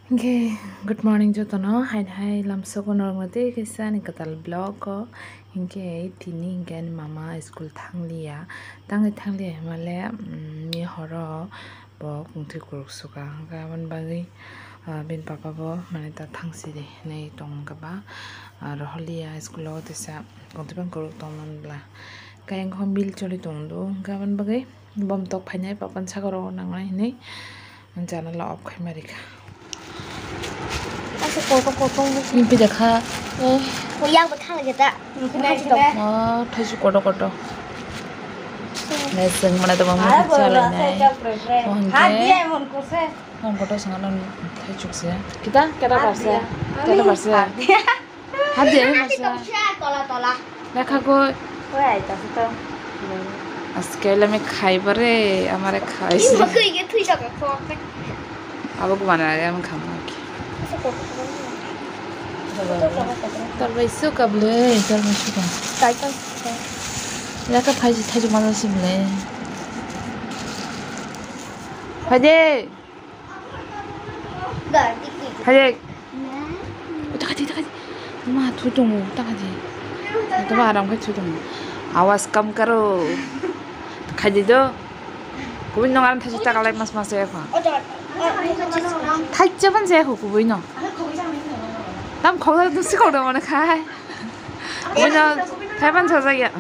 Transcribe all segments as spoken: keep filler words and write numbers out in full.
Hingke, good morning jotono, hai hai lamsogo norokno tei kaisa ani kwtal vlog o. Hingke tini hingke ani mama school thangliya, tangwi thangliya himale, mm, ni horo bo kungtwi kuruk suka, hingke aboni bagwi, ah, bini papa bo mane ta thangsidi hinwi tongkha ba, ah, rohorliya school o teisa kungtwi bang kuruk tongmani bwla, khe ayang khe mil choli tongdo, hingke aboni bagwi bom tok phainai papa ni sakao nangnai hinwi. Janala off khai ma rikha. Asa koto koto. Ni pide kha. Eh. Yang bwkhang lagi ta. Oh, thaisu koto koto. Nai seng mana tama mui chalai nai. Mohon ke. Mohon koto sengano thaichuk se. Kita, kita barse. Kita barse. Hadi, hadi, hadi, masa. Tola, tola. Lekha goi. Oi, ai, ta to. Aske le me khai bare, amare khai. Ih, se. Bakoi ge thui jaga ko. Abo ko mana ya me kham ki. Asa ko. Tar bai su ka ble, tar bai su ka. Tai, tai, tai. Lekha phai ji, thai ji mana si ble. Phai de. Hayek. Takati, takati. Ma, thui tongo, takati. Tama aram khai thui tongo. Awas kam karo. Khaidi do. Kubui nong aram thachi takalai mas mas ya kho. Thachi ban se kho kubui no. Tam khogda du si khogda mane khai. Kubui no thai ban sa ya.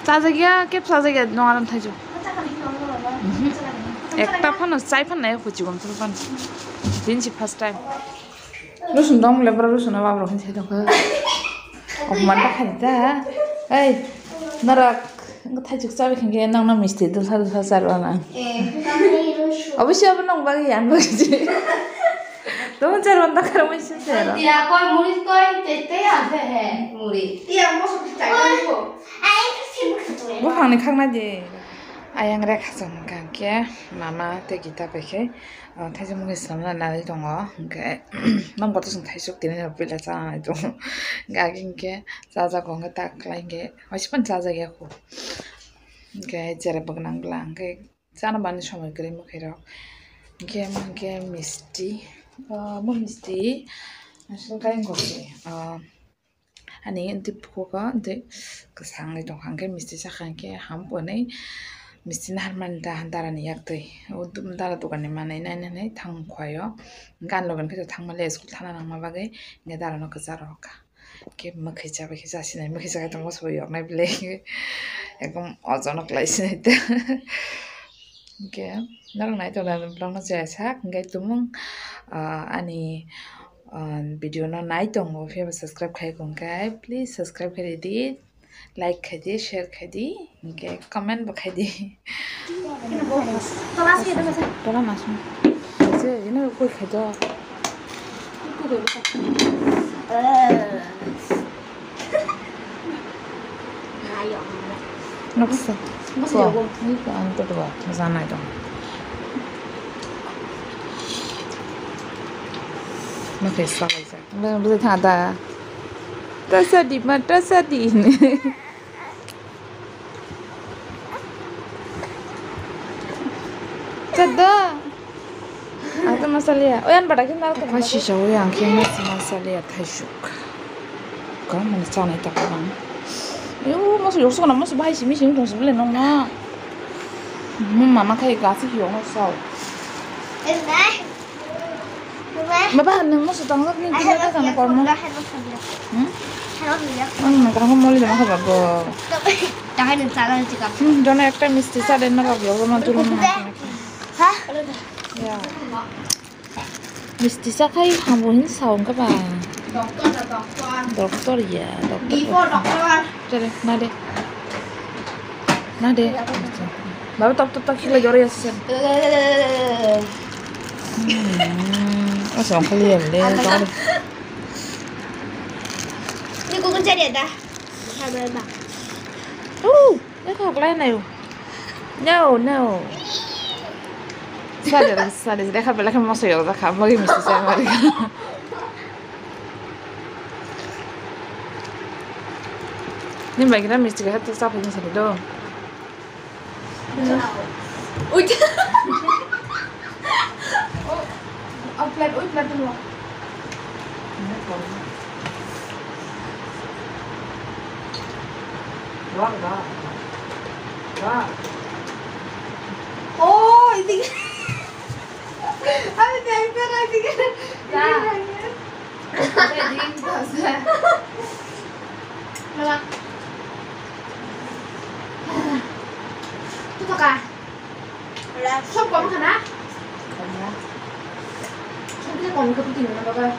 Chajakya, kep chajakya, nong aram thaijo. Mhm. Ekta phano chai phan nai, kuchi gom thang phan. Din si first time. Rusun dong le, bro, rusun aba bro, hin sai dong. Oman ta khai ta. Ei, narak, ngo thaijuk chabi khinge, nang na misti dulsa dulsa charwa na. Obviously, abo nong bagi yan bagi. Tamo char wanda karo mai se char. Tia koi muri koi tete ya se he muri. Tia mo so chai ko. Buphangni khaknai di. Ayang rek hasong hwnkha hwnkhe mama tei Gita bai khe, ah, thaisa mungwi swnamna nai tongo. Hwnkhe mam kotor chwng thaisuk tini rok pila chanai tongo. Hwnkhe agi hwnkhe chajago hwnkhe ta kwlai hwnkhe waisa phano chajakya kho. Hwnkhe chera bwkwnang bwla hwnkhe chana bani somoi kwrwi mwkhwirok. Hwnkhe, hwnkhe misti, ah, omo misti aswk khe wngkha se, ah, ani twi bukugo tei kwchangwi tongkha, hwnkhe misti sakha hwnkhe ham hwnwi misti naharmani da-, darani yaktwi o du-, dara doganni manwi nainani thang khaio. Hwnkhe ani loge hwnkhe thangmale school thana nangma bagwi hwnkhe darano kwcharo kha. Khe mwkhwi chabai khe chasinai, mwkhwi chakhai tongma sabo yoknai bwlai. Ekdom ojono kwlai sinai ta. Hwnkhe norok nai tongna vlogno chaya sak hwnkhe tumung, ah, ani, ah, video no nai tongo phiya ba subscribe khai khe hwnkhe please subscribe khai ridi, like khai di, share khai di. Hwnkhe comment bo khai di. Tola mas. Se, ino koi khai do. Noksa. Ko, ni ko ang to do. Zanai do. Makai sa kai sa. Bisa thada. Tasa di ma, tasa di. Kada. Ata masaliya. Oyan bada kin dal. Pasi sa oyan kin mas masaliya thaisuk. Ka mana chanai ta ka bang. Yo mas yok sona mas bai simi simi tong sibile nong na. Mama kai gasi yok no sao. Baba, nwng musu tong jak ni kisa ta tong kormo. Hmm? Ang nang karang moli dama kha bago. Hmm, jona ekta misti sa den na bago, ma tulung ma. Ha? Ya. Misti sa khai hambo hin saung ka ba. Doktor ya, doktor. Before doktor. Chale, na de. Na de. Baba tok tok tok khila jore ase. Hmm, asa ong khali ya le. Ni ko ko chale da. Baba ba. Uh, ya ko klai na yo. No, no. Sale, sale, deja pela que mo soy otra cama que me se llama. Ni bai kira misti ka hatu sa pun sari do. Uy. Plate, oi, plate dulu. Oh, ini. Apa dia itu lagi? Ya. Malang. Itu kah? Sob kom khana? Sob kom khe putino na baga.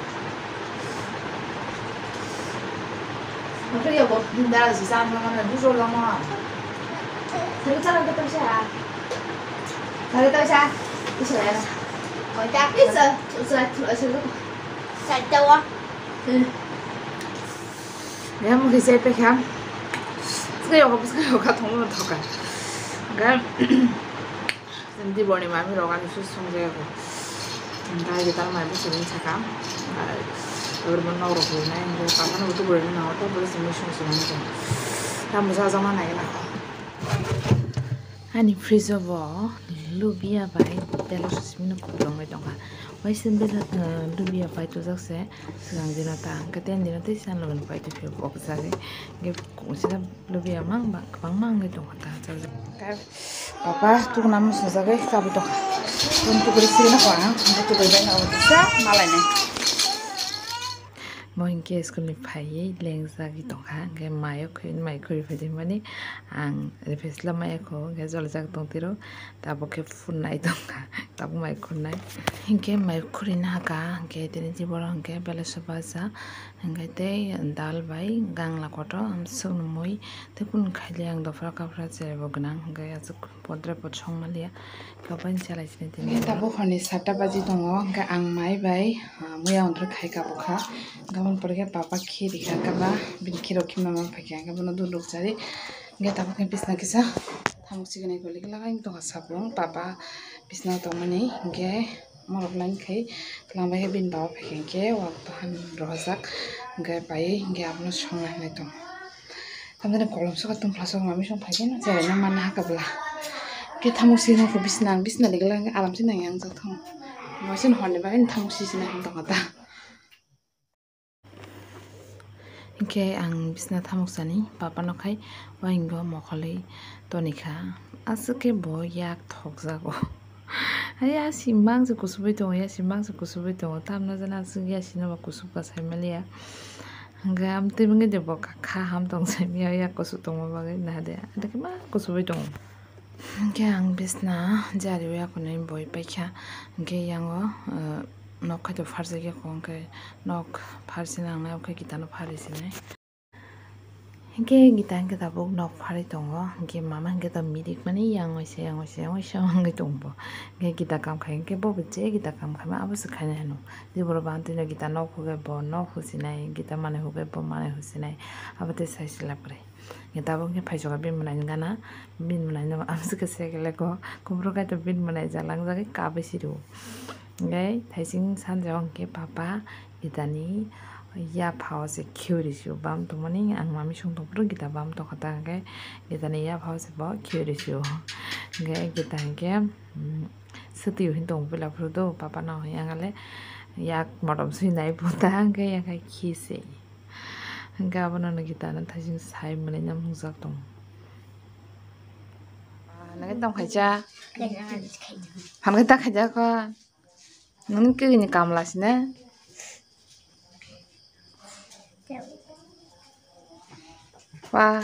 Oke ya bo. Dara si sa ma ma bujo la ma. Sari sa lang kata sa. Sari ta sa. Isa ya. Koi ta. Isa. Isa. Isa. Sa ta wa. Ya mo kisa pe kham. Ska yoga ska yoga thong thong ka. Ga. Diborni mami rok ani sus song jago. Dai de tal mai busi rin saka. Dai. Dai mo nok rok rinai. Dai papa no tu bori na to bori simi song song nai. Tam busa jama nai na. Ani fridge o bo lubia bai belo simi no kuplung bai tongkha. Waisa belo lubia bai tujak se swnam dino ta. Kete dino tei san logan bai tu phio bok jagwi. Ge sida lubia mang bang kwbang mang bai tongkha ta. Papa, tukuna muchungjago, tabuk tongkha. Tun tukuri sigina kho ang, tun tukuri bai na obo kisa malainai. Mo hinkhe school ni phaiwi lengjagwi tongkha, hinkhe mayo khwi, mai khuri phaidi mani ang refresh lamaya kho, hinkhe jolijak tongtiro, tabuk khe phunai tongkha, tabuk mai khurnai. Hinkhe mai khurina haka, hinkhe tini tiboro hinkhe belai sobaja, hinkhe tei dal bai gangla kotor, amswk mui, tei kunu khaili ang dophra kaphra cheraibo gwnang, hinkhe aswk. Podre pod song maliya, kabai chalai sini tini. Tabuk horni satta baji tongo, hwnkhe ang mai bai, ah, muya ontwrwk khai kabukha. Hwnkhe aboni pore khe papa khiri kha kaba, bini khirok khimna ma phaikha, hwnkhe bono duduk chari. Hwnkhe tabuk khe bisna kisa thamuk sikini kolik lagai tongkha sapung, papa bisna tongmani, hwnkhe morok line khai twlang bai khe bini baba phaikha, hwnkhe wak bahan rohorjak, hwnkhe pai hwnkhe abono songnai hinwi tongo. Tamjani kolom sokha tongphla sokha mami song phaikhe no cherai no manna hakha bwla. Khe thamuk si nokho bisna, bisna ligla aram se nang yang jak thang. Mo se no horni bagwi thamuk si si nang tongkha ta. Hinkhe ang bisna thamuk sani papa no khai waingo mokholi tonikha. Aswk khe bo yak thokjago. Hai ya simbang se kusubui tongo, ya simbang se kusubui tongo. Tamna jana aswk ya sino ba kusubka sai maliya. Hwnkhe amtwi wngwi de bo kha ham tong sai maya, ya kusu tongma bagwi nahade. Adakhe ma kusubui tongo. Hwnkhe ang bisna jariwi akhunui boi paikha. Hwnkhe yango, eh, nok khaito pharjakya kho, hwnkhe nok pharsi nangnai, hwnkhe kitano phari sinai. Hinkhe gita hinkhe tabuk nok pharwi tongo, hinkhe mama hinkhe to mirik mani yang waisa, yang waisa, yang waisa wngwi tongbo. Hinkhe gita kam khai hinkhe bo bo je gita kam khaima abo se khaina hino. Jeboro bantwino gita nok hukhe bo nok husinai, gita manwi hukhe bo manwi husinai. Abo tei sai se lab kwrwi. Hinkhe tabuk hinkhe phaisoka bini mwnaini gana, bini mwnaino amswkhe sekeleko, kuphuru kaitor bini mwnai jalangjagwi kabwi sirio. Hinkhe thaising sanjao hinkhe papa, Gitani yaphao se khiui rw sio bam tongmani, ang mami song tongphuru gita bam tongkha ta, hwnkhe gitani yaphao se bo khiui rw sio. Hwnkhe gita hwnkhe, mm, swtwi hwn tong puila phuru do, papa no hwnya hwnkhe yak motom swi nai bo ta, hwnkhe yang khai khi se. Hwnkhe abono no gita no thaising sai mwnwi no mungjak tongo. Nang tong khaija. Phan khai ta khaija kho. Nini kigini kamla sine? Wah,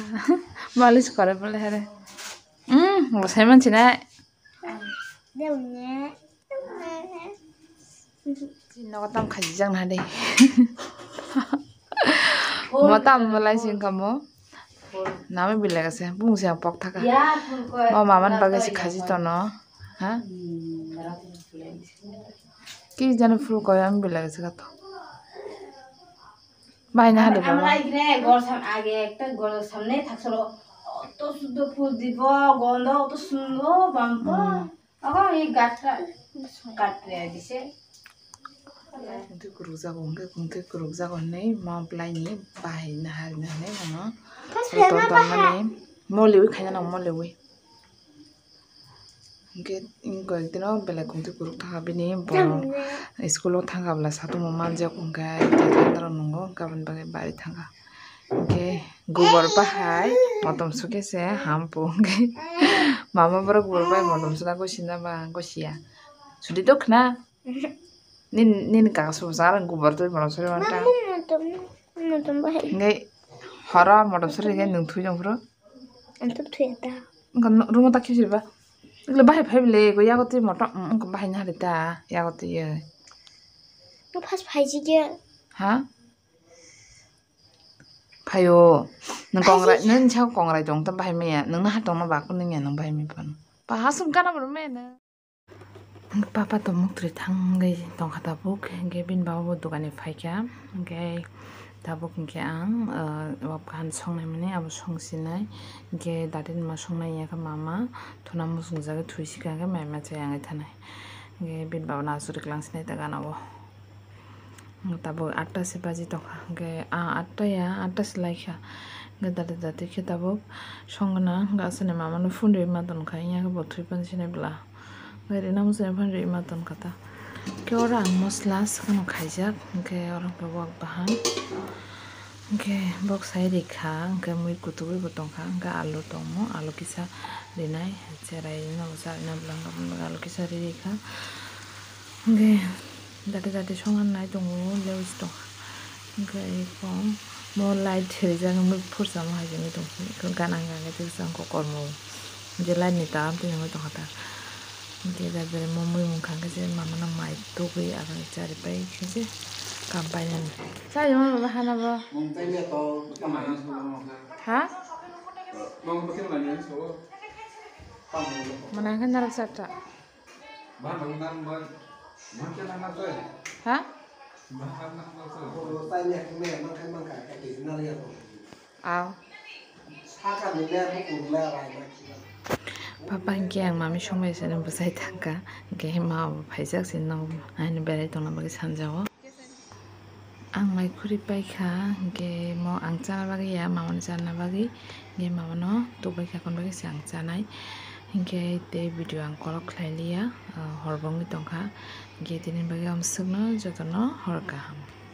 malis kore bole hare. Hmm, bosai man sine. Nogo tam khaji jang na de. Mo tam malai sing kamo. Nami bilai gase, bung se pok thaka. Mo maman bagwi se khaji tono. Ha? Ki jani phul koi, ami bilai gase kato. Bai na hade baba. Amra igre gor sam age ekta gor samne thaksoro. Oto suddo phul dibo, gondo oto sundo bambo. Hmm. Ogo, ei gatra, gatra dise. Kungtwi kurukjago hwnkhe, kungtwi kurukjago hwnwi ma bwlaini bahai naharina hwnwi mano. Roton tonmani moliwi khaina nang moliwi. Hwnkhe koyekdino belai kungtwi kwrwk thangkha bini borok school o thangkha bwla satung bo manjak hwnkhe tei thantaro nungo gaboni bagwi bari thangkha. Hwnkhe gubor bahai motom sukhe se hampu hwnkhe mama borok gubor bahai motom suna gosi na ba gosi ya. Sudi do khna. Nini, nini kaka sobo chara gubor twi motom suri manta. Motom, motom bahai. Hwnkhe horo motom suri hwnkhe nwng thui jong phuru. Ang tuk thui ta. Wngkha no-, room o ta khibsiri ba. Wngkha bahai phai bwle, go yago twi motom, mm, wngkha bahai ni hari ta, yago twi ye. No first phai si khe. Ha? Phaio. Nwng kongrai, nwng sa kongrai tong ta bahai maya, nwng na ha tong no ba kunu ya nwng bahai mi phano. Pa ha sum kana bro me na. Papa to muktri thangwi tongkha tabuk, hwnkhe bini baba bo dogan ni phaikha, hwnkhe tabuk hwnkhe ang, ah, wak kahan songnai mani abo songsinai, hwnkhe dati nima songnai ya khe mama, thuna muchungjagwi thwisikha hwnkhe mai ma chai ang thanai, hwnkhe bini baba no aswk rwklang sinai ta gana o. Tabuk atta se baji tongkha, hwnkhe a atta ya, atta se laikha, hwnkhe dati dati khe tabuk songna, hwnkhe aswkni mama no phone rwima tonkha, ya khe bo thwipan sinai bwla. Gari namo se phano rima ton kata. Khe oro ang mosla swkano khaijak, hwnkhe oro hwnkhe wak bahan. Hwnkhe bok sai rikha, hwnkhe mui kutugwi bo tongkha, hwnkhe alu tongmo, alu kisa rinai, cherai no charina bwlangkha, alu kisa ri rikha. Hwnkhe dati dati songan nai tongo, lewi tongkha. Hwnkhe eko mo light rijak, hwnkhe phursa mo hai jani tongkha, gana hwnkhe tei bwskango kormo. Je light ni taram twi nangwi tongkha ta. Hwnkhe jajari mo mui mung kha hwnkhe je mama no mai tugwi aro chari pai khe je kam painani. Chayung baba hana bo. Ha? Mona hwnkhe narak satra. Ha? Aw. Papa hwnkhe ang mami songbai sani bwsai thangkha, hwnkhe ma bo phaijak sini nang ani berai tongna bagwi sanjago. Ang mai khuri paikha, hwnkhe mo ang chana bagwi ya, mamano chana bagwi, hwnkhe mamano tubui kha, kon bagwi se ang chanai. Hwnkhe tei video ang kolok khlai liya, ah, hor bo wngwi tongkha, hwnkhe tini bagwi amswkno jotono hor kaham.